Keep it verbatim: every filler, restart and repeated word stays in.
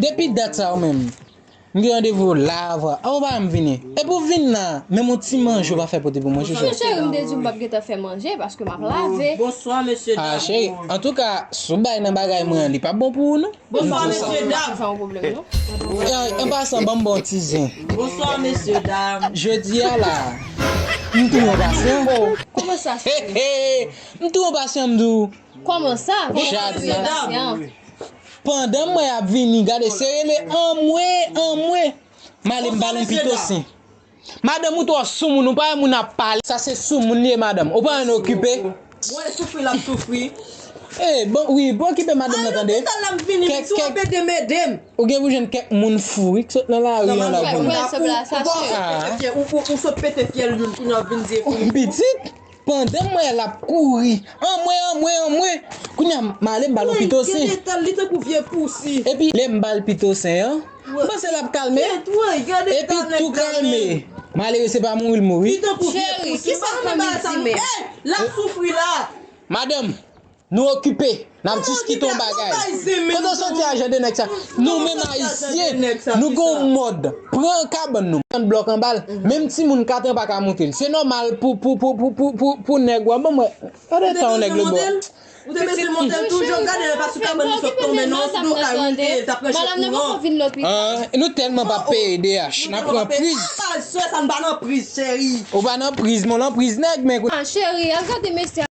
Depi dat sa ou menm, m gen randevou la avwa. A, ou pa janm vini. Epi w vin la, menm yon ti manje ou pa fè pote pou mwen, chouchou. Cheri, m te di w m p ap gentan fè manje paske m ap lave. Bonswa, mesye dam. Ah, cheri, antouka, si w bay nan bagay mwen an, li p ap bon pou ou, non. Bonswa, mesye dam. Sa yon pwoblèm, non? An, an pasan, ban m bon ti zen. Bonswa, mesye dam. Jodi a la, m tou yon pasyan. Kòman sa, cheri? M tou yon pasyan, m di w. Kòman sa? Jodi a. Pandan mwen ap vini, gade, se rele anmwe, anmwe. M ale m ba l yon pito sen. Madanm, ou twò soumoun, ou pa wè moun ap pale. Sa se soumoun li ye, madanm. Ou pa wè n okipe. Mwen soufri l ap soufri. Eh, bon, wi, bon, okipe madanm nan, tande. Kèk, kèk, ou gen pou jwenn kèk moun fou, wi, k sot nan lari an la, ou konnen. Ou sot pete fyèl youn, kounye a w vin di fou. Pitit. Pandan m wè l ap kouri, anmwe, anmwe, anmwe. Kounye a, m ale m ba l yon pito sen. Epi, lè m ba l pito sen an, m panse l ap kalme. Epi, tou kalme. Malere, se pa mouri l mouri. Cheri, kisa w fè m di men? L ap soufri la. Madanm, nou okipe. N ap jis kite yon bagay. Kote w soti a jan de nèg sa? Nou menm Ayisyen, nou gen yon mòd. Pran kabann nou, tann blòk anba l. Menm timoun kat an pa ka monte l. Se nòmal pou, pou, pou nèg wè. Bon, mwen, gade tan yon nèg lebò. Ou te bezwen monte l toujou, gade, paske kabann li sot tonbe nan sou do kay, wi, l te, t ap pran chèk kouran. Ah, nou tèlman pa peye D H, n ap pran priz. Apa, sè, sa n pa nan priz, cheri. Ou pa nan priz, men w nan priz nèg, men. Ah, cheri, al gade mesye.